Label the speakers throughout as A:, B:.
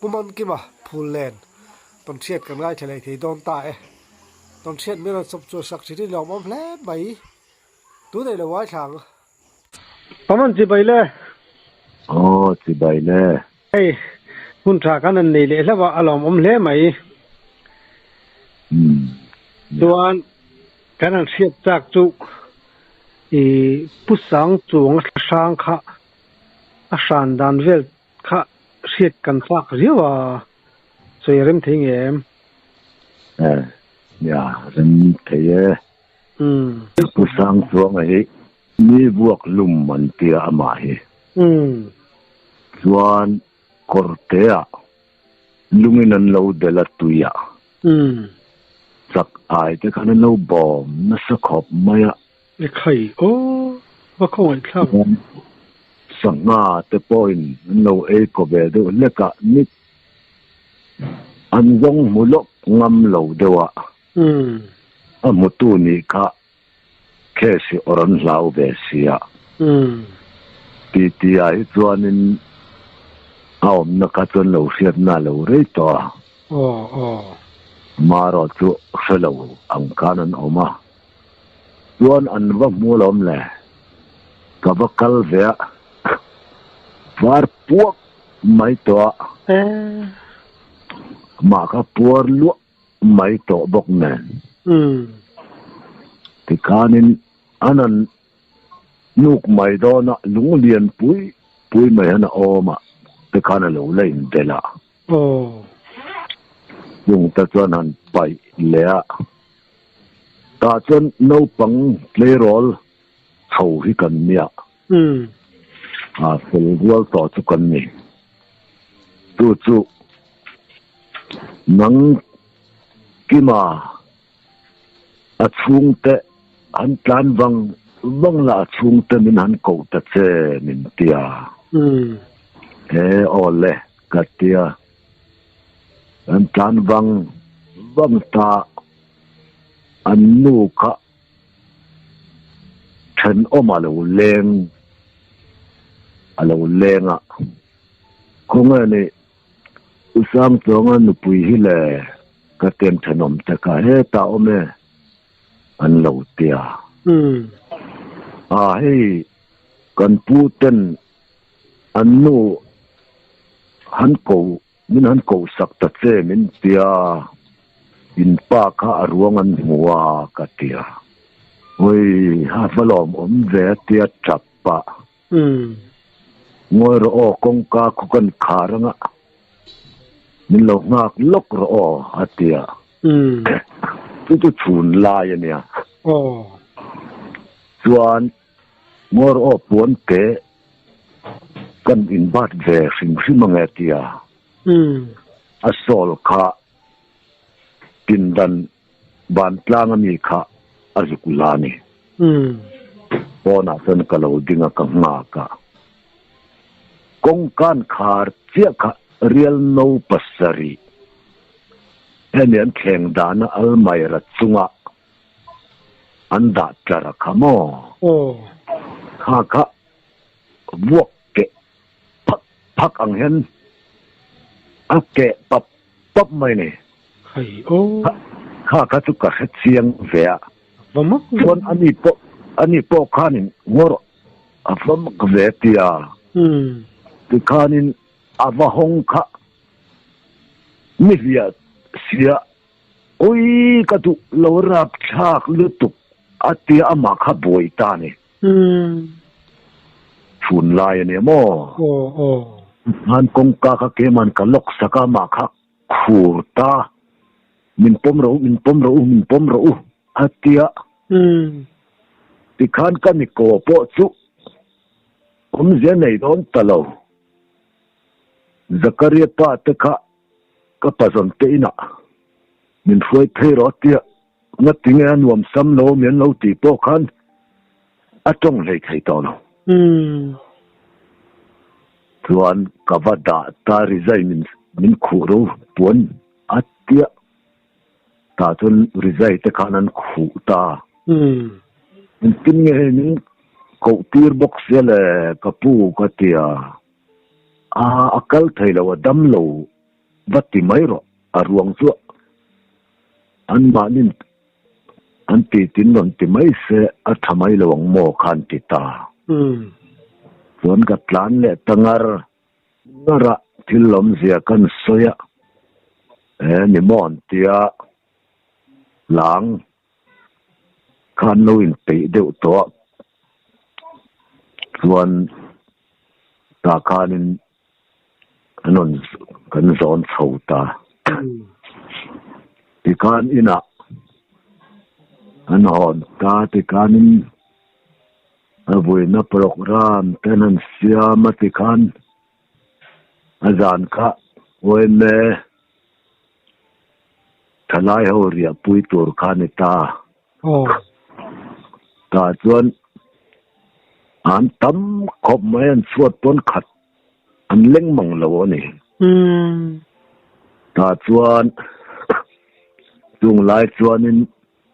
A: Pu Mankima Phullen tawnhriat kan ngaithla leh thei dawn ta e. Tawnhriat min rawn chawp chuan sak thin hi lawmawm hle mai. Tunei lo ngaithla ang. Paman chibai le.
B: Aw chibai le.
A: Hei hun tha kan han nei leh hlauh a, a lawmawm hle mai. Chuan kan han hriat chak chu i Pu Sangchuanga hrang kha a hran dan vel Kha hriat kan chak riau a, sawi a rem thei nge em?
B: E, nia, rem thei e.
A: Umm.
B: Pu Sangchuanga hi mi vuak lum an tia amah hi.
A: Umm.
B: Chuan kawrtea lungin an lo delh a tuiah.
A: Umm.
B: Chak ai te khan an lo bawm nasa khawp mai a.
A: E khai aw, va khawngaih thlak.
B: Sangha te pawhin an lo ei kaw ve deuh hlek a, ni an zawng hmu lawk ngam lo deuh a. A hmutu nih kha case hi awr an hlau ve sia. Titi ah hi chuanin a awmna kha chuan lo hriatna a lo rei tawh a. Marawh chu hre lo ang khan an awm a. Chuan an va hmu alawm le, ka va kal ve a, var puak mai tawh a, mah kha puar luah mai tawh bawk nen. Tikhanin an han nuk mai dawn a, lung lian pui pui mai hian a awm a, tikhan a lo la inbelh a. Chung te chuan han paih leh a. Tah chuan naupang tleirawl chho hi kan nia. A fel rual tawh chu kan ni. Chu chu nang Kima a chhungte han tlan vang vang la a chhungte min han koh ta che min tia. He aw le ka tia. An tlan vang vang ta an nu kha thenawm a lo leng a lo leng a khawnge ni U Sangchuanga nupui hi le ka tem thenawm te kha hetah awm e an lo tia a hei kan pu ten An nu han ko min han ko sak ta che min tia, in pa kha a ruang an hmu a ka tia. Ui ha va lawm awm ve a tia tap a. Ngawi rawh aw kawngka khu kan khar anga min lo nghak lawk rawh aw a tia. Chu chu chhun lai a nia. Chuan Ngawr aw puan te kan inbat ve hrim hrim ang e tia a sawl kha pindan vantlang ami kha a zuk la a ni. Pawnah chuan ka lo ding a ka nghak a, kawngkan khar chiah kha rial no pasarih hemi an thleng dana almaira chunga An dah tlar a kha maw?
A: Aw.
B: Kha kha vuak keh phak phak ang hian a keh pap pap mai ni.
A: Khai aw.
B: Kha kha chu ka hre chiang ve a.
A: Va mak ve.
B: Chuan ani pawh ani pawh khanin ngawr a va mak ve tia. Tikhanin a va hawng kha ni hliah sia Ui ka duh lo rapthlak lutuk a tia amah kha buai ta ni. Chhun lai a nia maw?
A: Aw aw.
B: Han kawngka kha keiman ka lawk sak a amah kha khur ta min pawm rawh u min pawm rawh u min pawm rawh u a tia. Tikhan ka ni kaw pawh chu awmzia nei dawn ta lo. Zakaria pa te kha Ka pazawn te inah min hruai phei rawh tia ngati nge a nuam sam lo mi an lo tih pawh khan a tawng hlei thei tawh lo. Chuan ka va dah ta rizai min min khuh ro puan a tia tah chuan rizai te khan an khuh ta. Engtin nge hei min koh tir bawk sia le ka pu ka tia. A a kal thei lo a dam lo. Va ti mai rawh, a ruang chu anmahnin an ti tin rawn ti mai se a tha mai lo ang maw kha an ti ta. Chuan ka tlan leh ta ngar ngar a, thil awmzia kan sawi a, he ni maw an ti a, lang kha an lo inpeih deuh tawh a, chuan tah khanin An rawn kan zawn chho ta. Tikhan inah an hawn ta tikhanin a vuina program te an han siam a tikhan a zan kha yma thalai ho riahpui tur kha a ni ta. Tah chuan an tam khawp mai an chhuat pawn khat an leng mang lo a ni. Tah chuan chung lai chuanin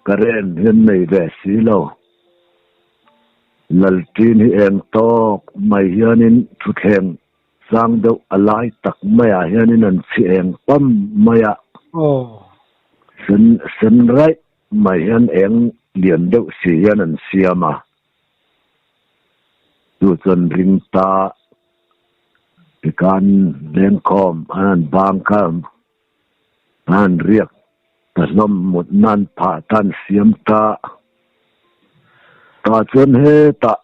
B: current hi an nei ve si lo. Lalṭin hi eng tawk mai hianin thuthleng sang deuh a lai tak maiah hianin an chhi eng pam mai a. Sen sen raih mai hian eng lian deuh si hian an siam a, chu chuan ring ta tikhan lengkhawm an han bang kha an han riak ta hlawm mut nan phah ta an siam ta, tah chuan hetah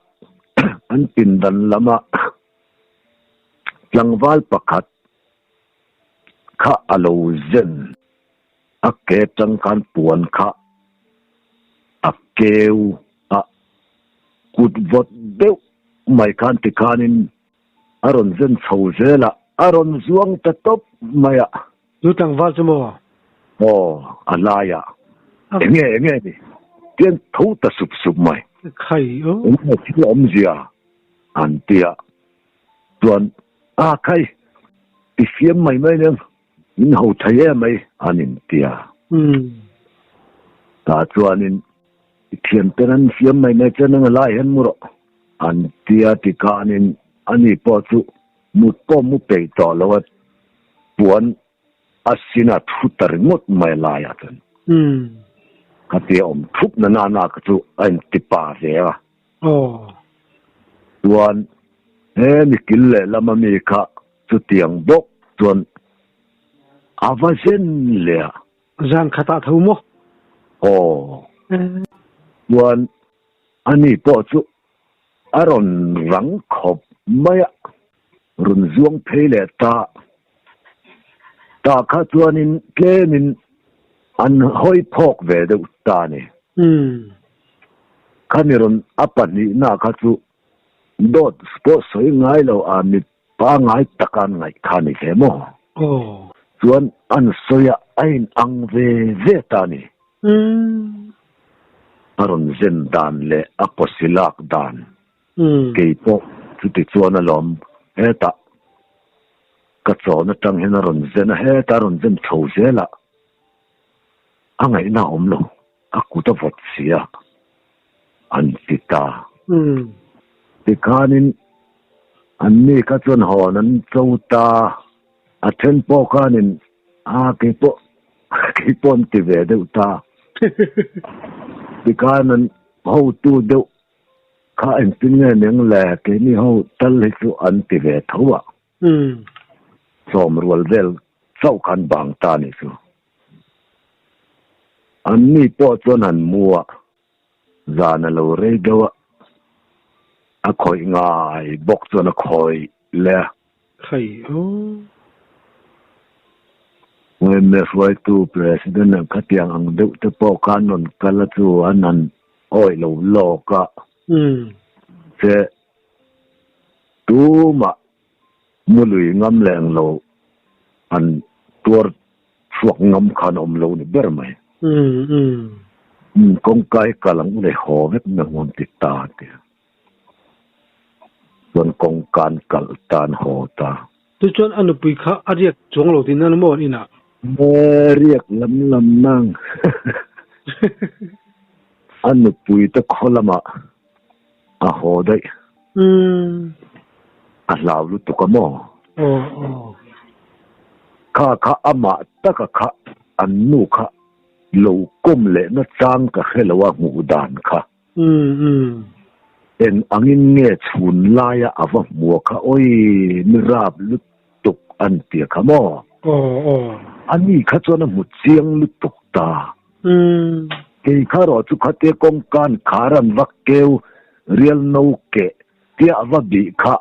B: an pindan lamah tlangval pakhat kha a lo zen. A ke tang khan puan kha a keu a, kut vawt deuh mai khan tikhanin a rawn zen chho zel a, a rawn zuang ta tawp mai a.
A: Chu tlangval chu maw?
B: Aw, a laiah. Enge enge ni? Tian tho ta sup sup mai.
A: Khai aw.
B: Enge thil awmzia an ti a, chuan a khai ti siam mai mai nen Min ho thei em mai an inti a. Tah chuanin i thianten an siam mai mai chuan eng lai hian mu rawh an ti a tikhanin ani pawh chu mut pawh mu peih tawh lo a, puan a sin a thu ta ringawt mai laiah chuan. Khatia awm thup na na na kha chu a inti pa ve a. Chuan he mi kil lehlam ami kha Chutiang bawk chuan a va zen leh a.
A: Zan khatah tho maw?
B: Aw. Chuan ani pawh chu a rawn rang khawp mai a, rawn zuang phei leh ta. Tah kha chuanin tlemin an hawi phawk ve deuh ta a ni. Khami rawn a pahnihna kha chu dawt pawh sawi ngai lo a mit Pangai taka an ngaih kha ni ve maw? Chuan an sawi a a in ang ve ve ta a ni. A rawn zen dan leh a pawsi lak dan kei pawh chuti chuan alawm hetah ka chawn atang hian a rawn zen a, hetah a rawn zen chho zel a, a ngaihna a awm lo, a kut a vawt si a, an ti ta. Tikhanin anni kha chuan hawn an cho ta, a then pawh khanin a keipawh keipawh an ti ve deuh ta. Tikhan an hotu deuh kha engtin nge ning le keini ho tal hi chu an ti ve tho a. Sawm rual vel chauh khan bang ta ni chu. Anni pawh chuan han mu a, zan a lo rei deuh a, a khawih ngai bawk chuan a khawih leh a.
A: Khai aw.
B: Yma hruaitu President ang khatiang ang deuh te pawh khan rawn kal a chu an han awih lo lawk a. Che tumah Mu lui ngam leh ang lo an tuar chhuak ngam khan a awm lo ni ber mai. Kawngka hi kal ang u leh haw vek na hmun ti ta a ti a. Chuan kawngka an kalh ta an haw ta.
A: Chu chuan a nupui kha a riak chuang lo tihna maw an inah?
B: E riak lam lam nang. A nupui te khaw lamah a haw daih. A hlau lutuk a maw? Kha kha amah taka kha an nu kha lo kawm lehna chang ka hre lo a hmuh dan kha. Eng angin nge chhun laia a va hmua kha awi mi rap lutuk an tia kha maw? A ni kha chuan a hmu chiang lutuk ta. Kei kha rawh chu khatia kawngkan khar an va keu rial no keh tia a va bih kha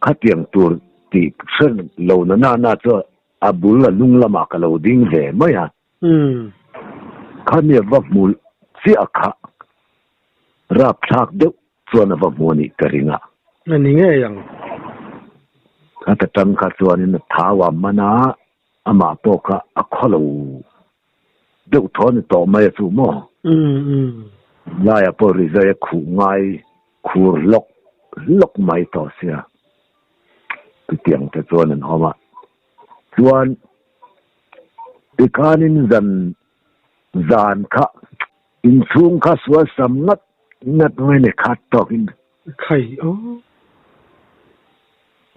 B: khatiang tur tih hre lo na na na chu a bul a hnung lamah ka lo ding ve mai a. Khami a va hmu chiah kha rapthlak deuh chuan a va hmu a nih ka ring a.
A: A ni ngei ang.
B: Khata tang kha chuanin a thau a man a, amah pawh kha a khaw lo deuh thaw a ni tawh mai a chu maw? Laiah pawh rizai a khuh ngai khur hlawk hlawk mai tawh sia. Chutiang te chuan an awm a. Chuan tikhanin zan zan kha inchhung kha sual sam ngat ngat mai ni khat tawkin.
A: Khai aw.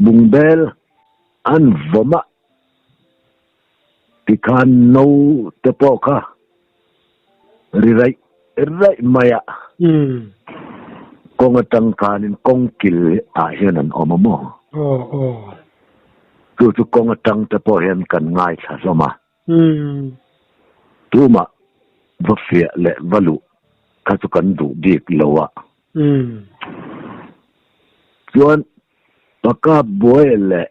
B: Bungbel an vawm a. Tikhan no te pawh kha ri raih raih mai a. Kawng atang khanin kawng kil ah hian an awm a maw?
A: Aw aw.
B: Chu chu kawng atang te pawh hian kan ngaithla hlawm a. Tumah va fiah leh va luh kha chu kan duh bik lo a. Chuan Pakap buai leh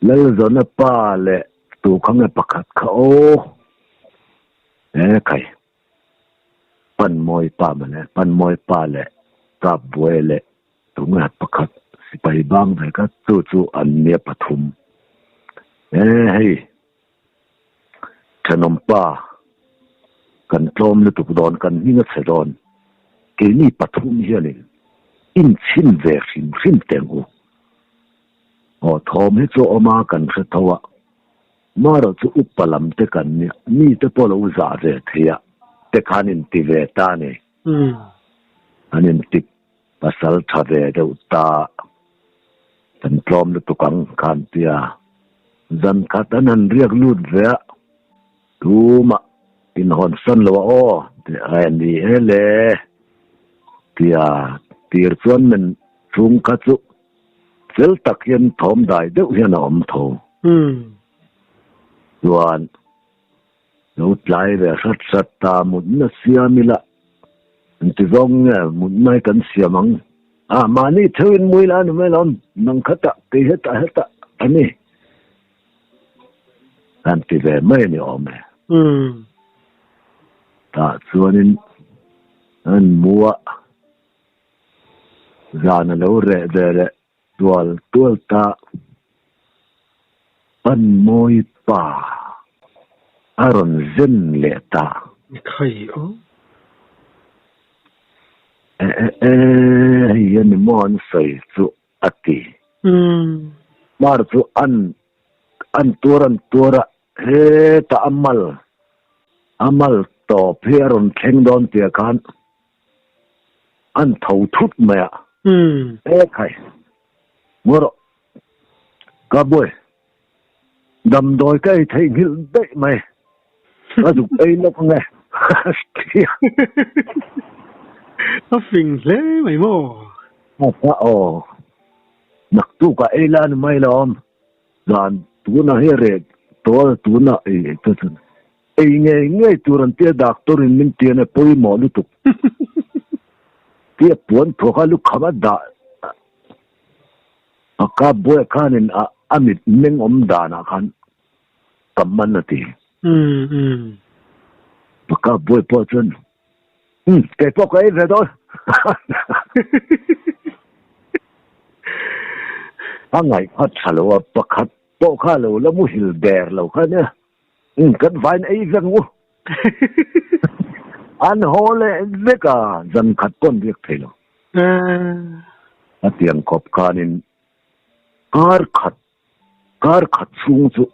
B: Lalzawna pa leh tu kha nge pakhat kha aw e khai Panmawi pa mawle Panmawi pa leh Kap buai leh tu nge pakhat sipai bang ve kha chu chu an nia pathum e hei Thenawm pa kan tlawm lutuk dawn kan hming a chhe dawn keini pathum hianin inchhin ve hrim hrim teng u. Aw thawm hi chu awm a kan hre tho a, marawh chu upa lam te kan nia, mi te pawh lo zah ve thei a te khan in ti ve ta a ni. An in ti pasal tha ve deuh ta, kan tlawm lutuk ang khan tia zan khat an han riak lut ve a, tumah inhawn san lo a aw tih a ni e le tia tir chuan men chhung kha chu Fel tak hian thawm dai deuh hian a awm tho. Chuan lo tlai ve hrat hrat ta mutna siam ila inti zawng nge mutna hi kan siam ang. A mahni theuhin mui la a ni mai lo, nang khatah kei hetah hetah a ni. Kan ti ve mai a ni awm e. Tah chuanin an mu a. Zan a lo reh ve leh tual tual ta. Panmawi pa a rawn zen leh ta.
A: Khai aw.
B: E e e, hei hian ni maw an sawi chu a ti. Hmar chu an an tuar an tuar a, hetah a mal a mal tawp hi a rawn thleng dawn tia khan An tho thut mai a. E khai. Ngaw rawh. Ka buai. Damdawi ka ei theih nghilh daih mai. Ka zuk ei lawk ang e.
A: A fing hle mai maw?
B: A aw. Naktuk ah ei la ni mai lawm. Zan tunah hi reh tawh a tunah ei te chuan ei ngei ngei tur an tia doctor in min ti a nia pawimawh lutuk tia puan thawk a lukham a dah a kap buai khanin a a mit meng awm danah khan ka man a ti. A kap buai pawh chuan umm kei pawh ka ei ve dawn. A ngaihphat tha lo a, pakhat pawh kha lo la muhil der lo kha nia. Umm kan vain ei vek ang u. An haw leh vek a, zan khat pawh an riak thei lo. A tiang khawp khanin kar khat kar khat chhung chu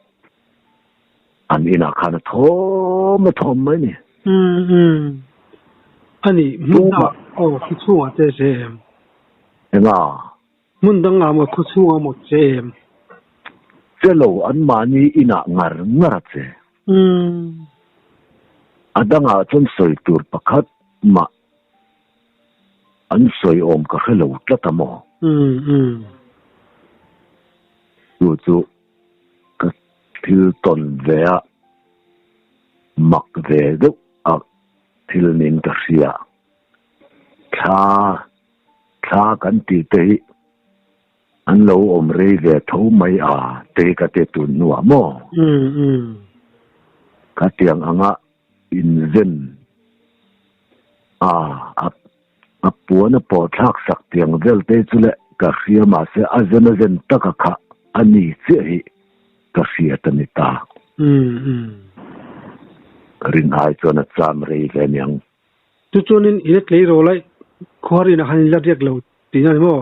B: an inah khan a thawm a thawm mai ni.
A: Umm umm ani hmun dangah aw khu chhungah che che em?
B: Enga?
A: Hmun dangah maw khu chhungah maw che em?
B: Che lo an mahni inah ngar ngar a che. A dangah chuan sawi tur pakhat mah an sawi awm ka hre lo tlat a maw? Chu chu ka thil tawn ve a, mak ve deuh a thil niin ka hria. Thla thla kan tih te hi An lo awm rei ve tho mai a te ka ti tun hnuah maw? Ka tiang anga inzen a a puan a pawh thlak sak tiang vel te chu le ka hria mahse a zen a zen taka kha a ni chiah hi ka hriat a ni ta. Rin ai chuan a cham rei ve aniang.
A: Chu chuanin i la tlei rawh laih khuar inah khan i la riak lo tihna a ni maw?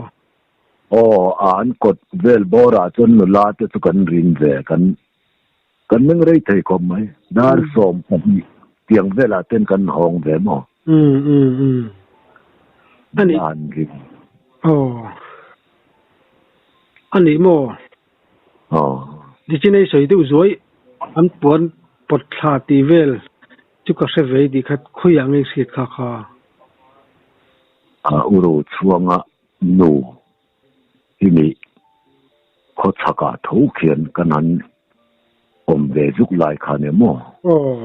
B: Aw, a an kawt vel bawrah chuan nula te chu kan rin ve, kan kan meng rei thei khawp mai. Dar 12 tiang velah ten kan hawng ve maw?
A: Umm umm umm. A nih.
B: Nula an rin.
A: Aw. A nih maw?
B: Aw.
A: Nichin a i sawi deuh zuai an puan pawt thla tih vel Chu ka hre ve tih kha khawiah nge hriat kha kha?
B: A uro chhuanga nu hi mi khawchhakah tho khian kan han awm ve zuk lai kha nia maw?
A: Aw.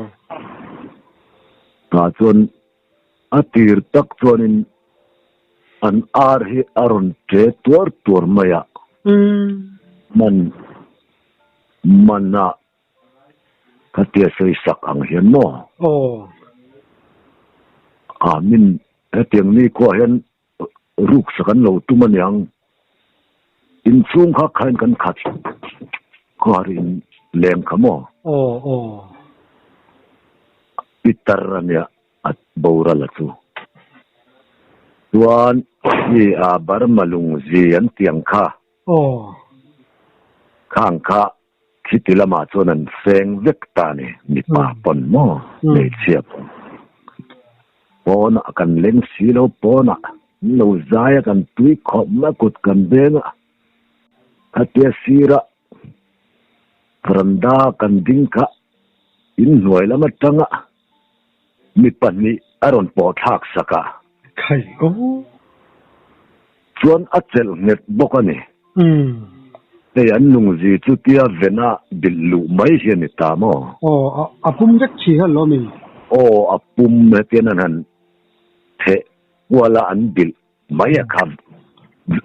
B: Tah chuan a tir tak chuanin an ar hi a rawn ṭe tuar tuar mai a. Man manah Ka tia sawi sak ang hian maw?
A: Aw.
B: A min hetiang ni khuah hian ruk sak an lo tum aniang. Inchhung kha khain kan khat khawhar in leng kha maw?
A: Aw aw.
B: Pitar ania a boral a chu. Chuan hi a Burma lungzi an tiang kha.
A: Aw.
B: Khang kha Khiti lamah chuan an feng vek ta a ni, mipa pawn maw, hmeichhia pawn. Pawnah kan leng si lo, pawnah an lo zai a, kan tui khawp mai a, kut kan veng a, khatia sira veranda kan ding kha inhnuai lam atanga mi pahnih a rawn pawh thlak sak a.
A: Khai aw.
B: Chuan a chelh nghet bawk a ni. Hei an lungzi chu tia vena bilh luh mai hi a ni ta maw?
A: Aw, a pum vek thi kha lo mi?
B: Aw, a pum hetian an han theh kual a an bilh mai a kha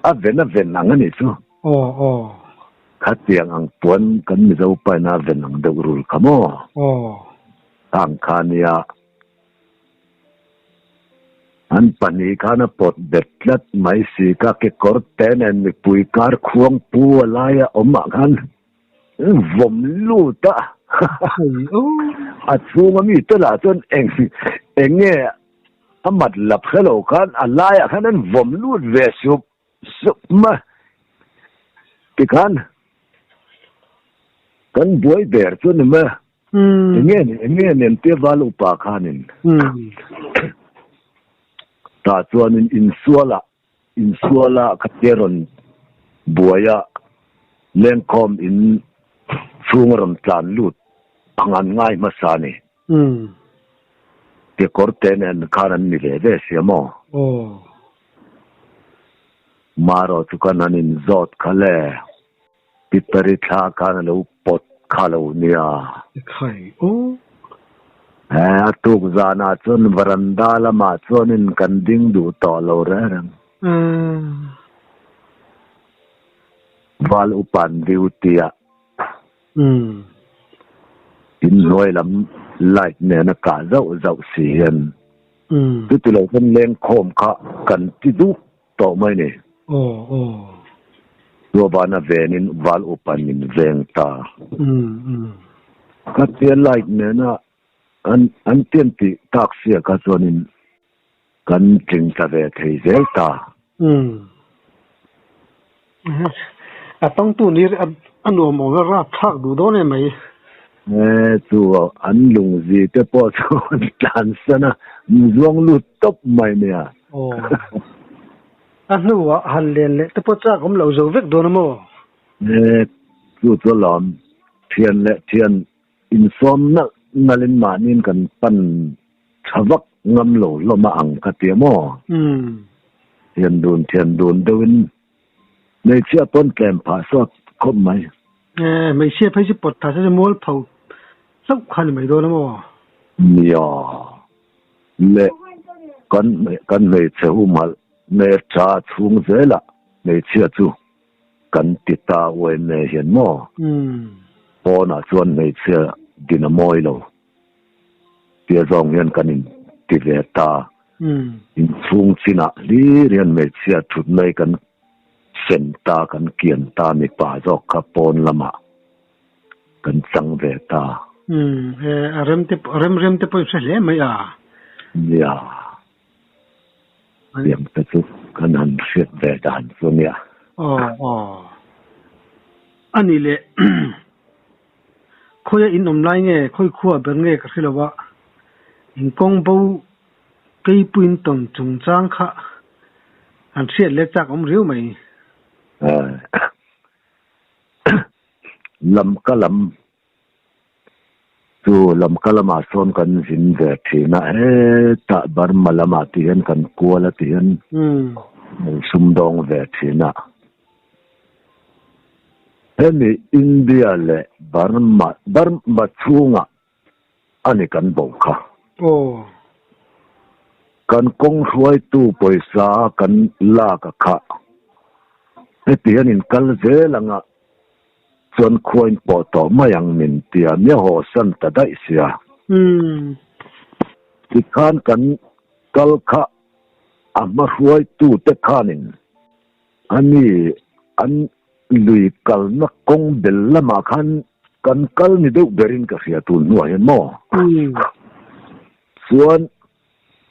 B: a ven a ven ang a nih chu.
A: Aw, aw.
B: Khatiang ang puan kan Mizo paina a ven ang deuh rul kha maw?
A: Aw.
B: Khang kha nia. An pahnih khan a pawt bet tlat mai si ka kekawr te nen mipui kar khuang pu a laia awm ah khan vawm lut a. A chhunga mi te lah chuan eng eng nge a mat lap hre lo khan a laiah khan an vawm lut ve sup sup mai. Tikhan kan buai ber chu ni mai. Enge enge nen te val upa khanin tah chuanin insuala insuala kha te rawn buaia lengkhawm in chhung a rawn tlan lut ang an ngai hmasa a ni. Kekawr te nen khan an ni ve ve sia maw? Marawh chu kan han inzawt kha le. Pitari thla khan a lo pawt kha lo nia.
A: Khai aw.
B: He a tuk zanah chuan varanda lamah chuanin kan ding duh tawh lo reng reng. Val upan duty a. Inhnuai lam light nena kah zauh zauh si hian chuti lo chuan lengkhawm kha kan ti duh tawh mai ni.
A: Aw aw.
B: Chuavana venin val upan min veng ta.
A: Umm umm.
B: Ka tia light nena an an tian tih tak sia kha chuanin kan tling tla ve thei zel ta.
A: Umm. A tawngtu ni a nuam awm e rapthlak duh dawn em mai.
B: E chu an lungzi te pawh chu an tlansan a, zuang lut tawp mai nia.
A: Aw. A hnuah han len leh te pawh chak awm lo zo vek dawn a maw?
B: E. Chu chu alawm thian leh thian insawm nalh nalhin mahniin kan pan tha vak ngam lo hlawm a ang ka ti a maw? Thian dun thian dun deuhin hmeichhia pawn tlem phah sawt khawp mai.
A: Hmeichhia phei chu pawt tha se chu mualpho hlauh kha ni mai dawn a maw?
B: Nia. Leh kan kan hmeichhe humhalh hmeltha chhung zelah hmeichhia chu kan ti ta uaime hian maw? Pawnah chuan hmeichhia din a mawi lo tia zawng hian kan in ti ve ta. Inchhung chinah hlir hian hmeichhia thut mai kan sem ta, kan kian ta, mipa zawk kha pawn lamah kan chang ve ta.
A: Umm, e, a rem te rem rem te pawh i hre hle mai a.
B: Nia, tiang te chu kan han hriat ve dan chu nia.
A: Aw, aw. A nih leh, khawi a in awm lai nge, khawi khua ber nge ka hre lo a, in kawng bo keipuiin tawn chungchang kha han hriat leh chak awm riau mai.
B: Lam ka lam chu lam ka lamah sawn kan zin ve thin a, hetah Burma lamah te hian kan kual a ti hian sumdawng ve thin a. Hemi India leh Burma Burma chhungah a ni kan bo kha. Kan kawng hruaitu pawisa kan lak a kha. Heti hian in kal zel anga chuan khua in pawh tawh mai ang min tia nia haw san ta daih sia. Tikhan kan kal kha a hma hruaitu te khanin ani an lui kalna kawng bel lamah khan kan kal ni deuh berin ka hria tun hnuah hian maw? Chuan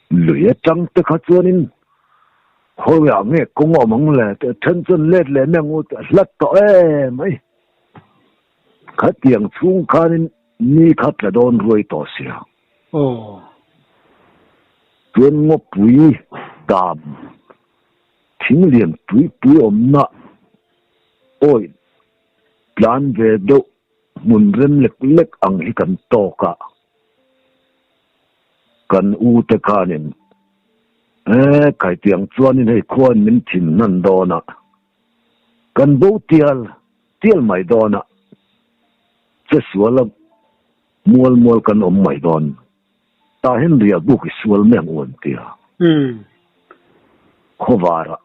B: lui atang te kha chuanin khawiah nge kawng a awm ang le tih a then chuan let leh mai ang u tih a hlat tawh em mai. Khatiang chhung khanin ni kha tla dawn ruai tawh sia. Chuan ngawpui dam Thing lian pui pui awmna awih tlan ve deuh hmun rem lek lek ang hi kan tawk a, kan u te khanin e khaitiang chuanin hei khuain min thin hnan dawn a, kan bo tial tial mai dawn a, che suala mual mual kan awm mai dawn. Tah hian riah buk i sual mai ang u an ti a. Khawvarah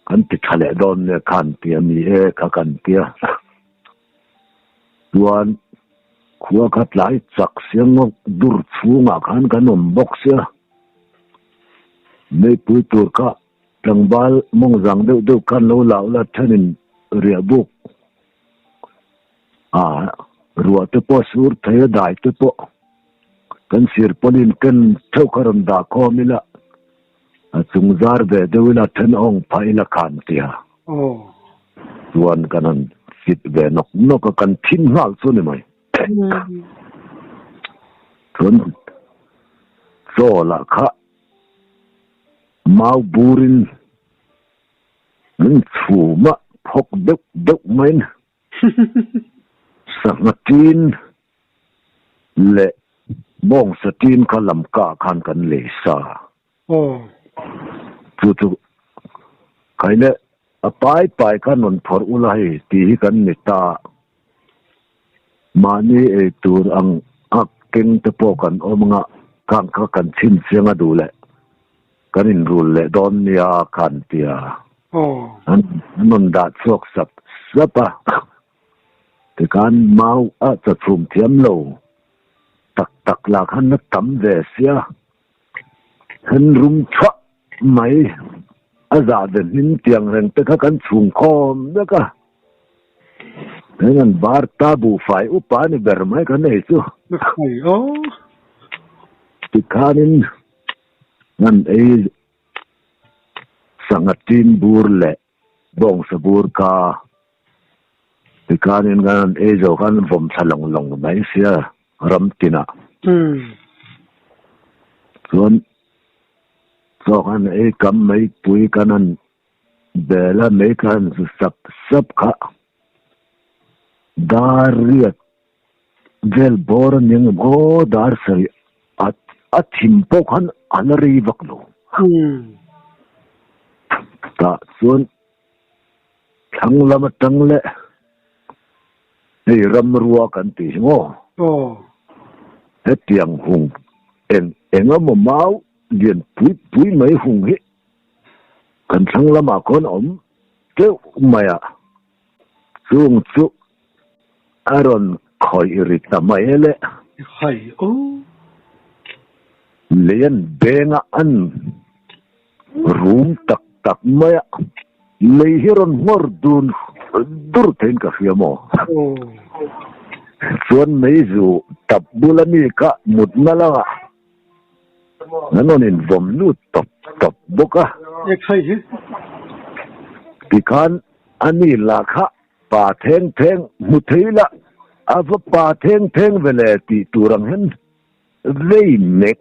B: kan ti tha leh dawn nia kha an ti a ni e kha kan ti a. Chuan khua kha tlai chak sia ngawk dur chhungah khan kan awm bawk sia. Meipui tur kha tlangval mawngzang deuh deuh khan lo lau la thenin riah buk a ruah te pawh sur thei a dai te pawh. Kan sir pawlin ken theuh kha rawn dah khawm ila, a chung zar ve deuh ila then awng phah ila khan tia. Chuan kan han fit ve nawk nawk a, kan thim nghal chu ni mai. Chuan chaw lah kha mau burin min chhum a, phawk deuh deuh maiin Sangha tin leh bawngsa tin kha lamka khan kan lei sa. Chu chu khai leh a pai pai kha rawn phawrh ula hei tih hi kan ni ta. Mahni ei tur ang a keng te pawh kan awm anga khang kha kan chhinchhiang a duh leh kan inrul leh dawn nia khan tia. An rawn dah chhuak sap sap a, tikhan mau a chachhum thiam lo tak tak lah khan a tam ve sia, hen rum chhuah mai a zah ve hmin tiang reng te kha kan chhung khawm vek a, heng an bar ta buhfai upa ni ber mai kan ei chu. Tikhanin an ei Sangha tin bur leh bawngsa bur kha tikhanin kan han ei zo khan vawm thla lawng lawng mai sia ram tinah. Chuan chaw khan ei kam mai pui kan han bel a, mei kha han zu sap sap kha. Dar riat vel bawr a nia ngem aw dar sarih a a thim pawh khan a la rei vak lo. Tah chuan thlang lam atang leh hei ramrua kan tih hi maw? Hetiang hung eng eng emaw mau lian pui pui mai hung hi kan thlang lamah khawn a awm teuh mai a. Chung chu a rawn khawih ri ta mai e le.
A: Hai aw.
B: Lei an beng a an rum tak tak mai a, lei hi rawn nghawr dun dur theiin ka hria maw? Chuan meizu tap bula mi kha mutna lamah An rawn invawm lut tawp tawp bawk a. Tikhan a ni lah kha pa theng theng hmu thei la, a va pa theng theng ve le tih tur ang hian vei mek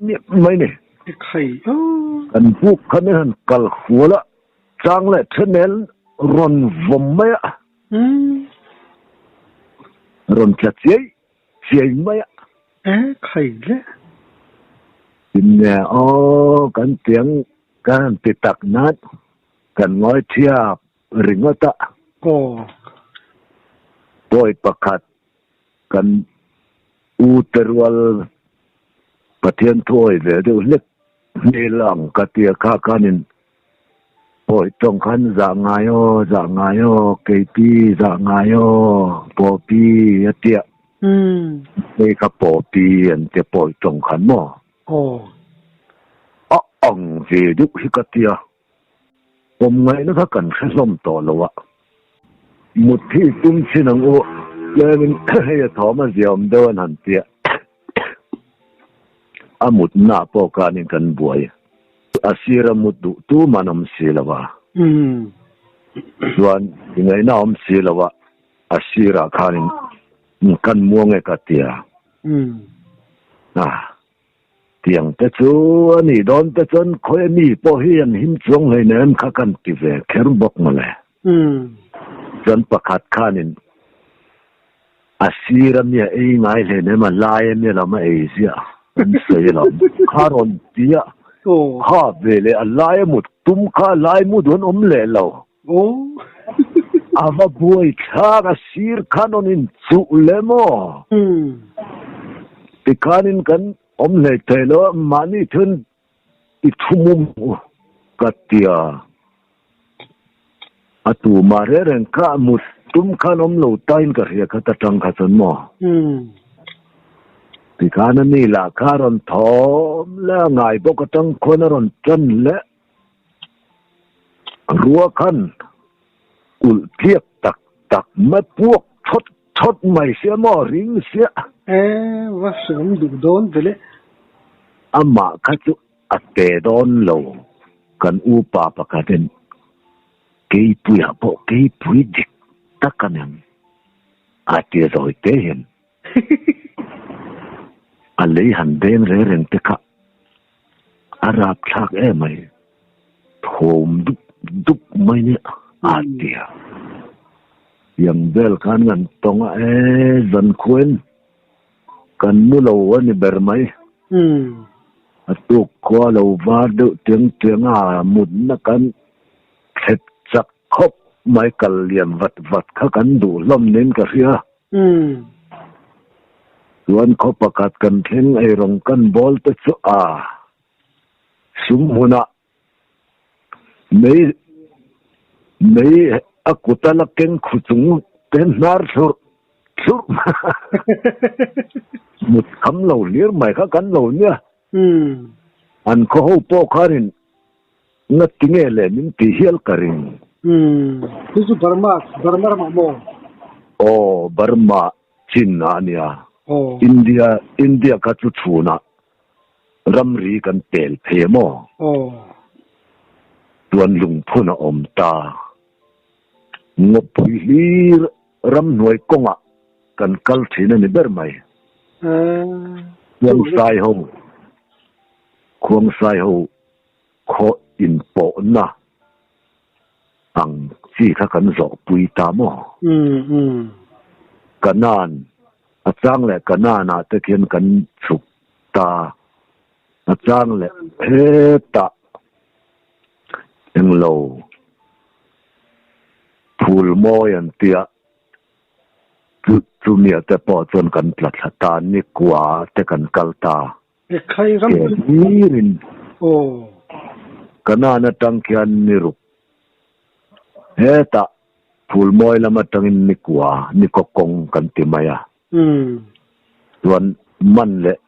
B: miah mai ni. Kan buk khan a han kal hual a, chang leh thenel rawn vawm mai a, rawn tla chiai chiai mai a.
A: E khai le.
B: Tinne aw kan tiang kan han ti tak nan kan ngawi thiap ringawt a.
A: Aw.
B: Pawi pakhat kan u te rual Pathian thuawi ve deuh hlek hmel ang ka tia kha khanin Pawi tawng khan zah ngai aw, zah ngai aw, keipi zah ngai aw, pawpi a tia. Hei kha pawpi an tia pawi tawng khan maw?
A: Aw.
B: A ang ve deuh hi ka tia. Pawm ngaihna kha kan hre hlawm tawh lo a. Mut hi tum chin ang u, tlemin hei a thawm a ziaawm deuh an han tia. A mutna pawh kanin kan buai. A sira mut duh tu man awm si lo a. Chuan i ngaihna awm si lo a, a sirah khanin kan muang e ka tia. A, tiang te chu a nih dawn te chuan khawi a mi pawh hi an him chuang hleinem kha kan ti ve kher bawk mawle. Chuan pakhat khanin A sir a mi a ei ngai hleinem a lai a mi lam a ei ziah an sawi lam kha rawn ti a, kha ve leh a lai a mut tum kha a lai mu duh an awm leh lo. A va buai thlak a sir khan rawn in chuh leh maw? Tikhanin kan awm hlei thei lo a, mahni thun i thu mum u ka ti a, a tumah reng reng kha mut tum khan awm lo tain ka hria kha ta tang kha chuan maw? Tikhan a ni lah kha a rawn thawm leh a ngai bawk atang khuan a rawn tan leh rua khan ulh tliak tak tak mai puak thawt thawt mai sia maw ring sia.
A: E va hreawm duh dawn ve le.
B: Amah kha chu a te dawn lo kan upa pakhatin keipuiah pawh keipui dik tak a nem a tia zawi te hian a lei han beng reng reng te kha a rapthlak emai. Thawm dup dup mai nia a ti a. Tiang vel khan kan tawng a e zankhuain kan mu lo a ni ber mai. A tuk khua lo var deuh tiang tiang a mutna kan thlep chak khawp mai kal lian vat vat kha kan duh hlawm niin ka hria. Chuan khaw pakhat kan thleng eirawng kan bawl te chu a. Sum hmunah mei mei a kut a la keng khu chung te hnar thlurh thlurh mut kham lo hlir mai kha kan lo nia. An khaw ho pawh khanin ngati nge le min ti hial ka ring.
A: Chu chu Burma Burma ramah maw?
B: Aw Burma chin ah a nia. India India kha chu chhunah Ramri kan pel phei a maw? Chuan lungphun a awm ta. Ngawpui hlir ramhnuai kawngah kan kal thin a ni ber mai. Khuangsai ho, Khuangsai ho khaw inpawhna ang chi kha kan zawhpui ta maw? Kanan a chang leh Kanan ah te khian kan chhuk ta a chang leh hetah englo phul mawi an tia chu chumia te pawh chuan kan tla thla ta nikua te kan kal ta. Ke hlirin Kanan atang khian ni ruk hetah Phulmawi lam atangin ni kua, ni kaw kawng kan ti mai a. Chuan man leh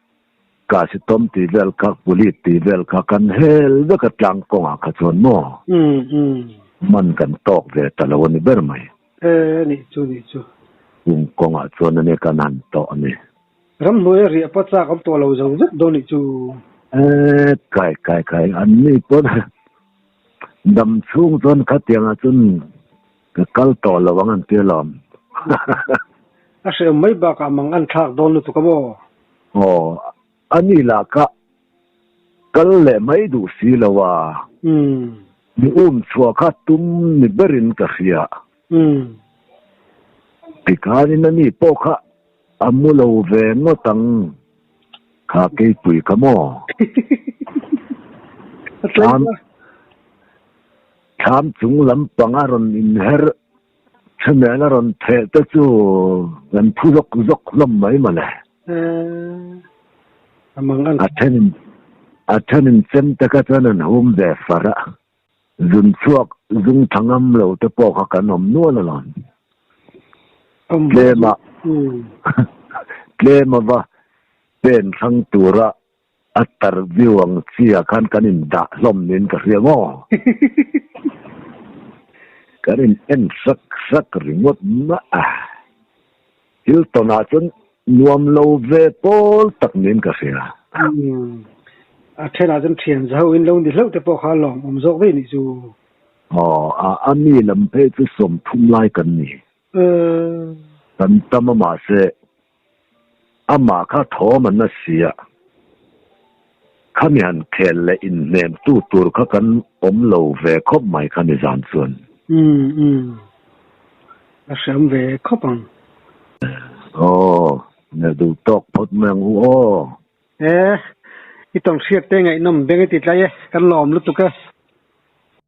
B: Kasitawm tih vel kha, Pulit tih vel kha kan hel vek a tlang kawngah kha chuan maw man kan tawk ve ta lo a ni ber mai. Kung kawngah chuan a ni kan han tawh a ni.
A: Ramhnuai a riah pa chak awm tawh lo zo vek dawn nih chu.
B: Eh, kai kai kai, an ni pawn dam chhung chuan khatiangah chuan ka kal tawh lo ang an ti alawm.
A: A hrehawm mai bakah mang an thlak dawn lutuk a maw?
B: Aw, a ni lah ka kal leh mai duh si lo a. Mi um chhuah kha tum ni berin ka hria. Tikhanin a ni pawh kha A mu lo ve ngawt ang kha keipui kha maw? Thlam thlam chung lampang a rawn inher themel a rawn theh te chu kan phu zawk zawk hlawm mai mawle. A thenin a thenin chem te kha chuan an hum ve far a, zun chhuak zung tha ngam lo te pawh kha kan awm nual alawm. Tlema tlema va pen hrang tura a tar view ang chi ah khan kan in dah hlawm niin ka hria maw? Kan in en hrak hrak ringawt mah a. Thil tawnah chuan nuam lo ve pawl tak niin ka hria.
A: A thenah chuan thian zaho in lo ni hlauh te pawh kha lawm awm zawk daih nih chu.
B: Aw, a a mi lam phei chu 30 lai kan ni. Kan tam a mahse amah kha thawm an na si a, khami han khel leh inhnem tu tur kha kan awm lo ve khawp mai kha ni zan chuan.
A: Umm umm, a hreawm ve khawp ang.
B: Aw, ne duh tawk phawt mai ang u aw.
A: E, i tawnhriat te ngaihnawm beng i ti tlai e, kan lawm lutuk e.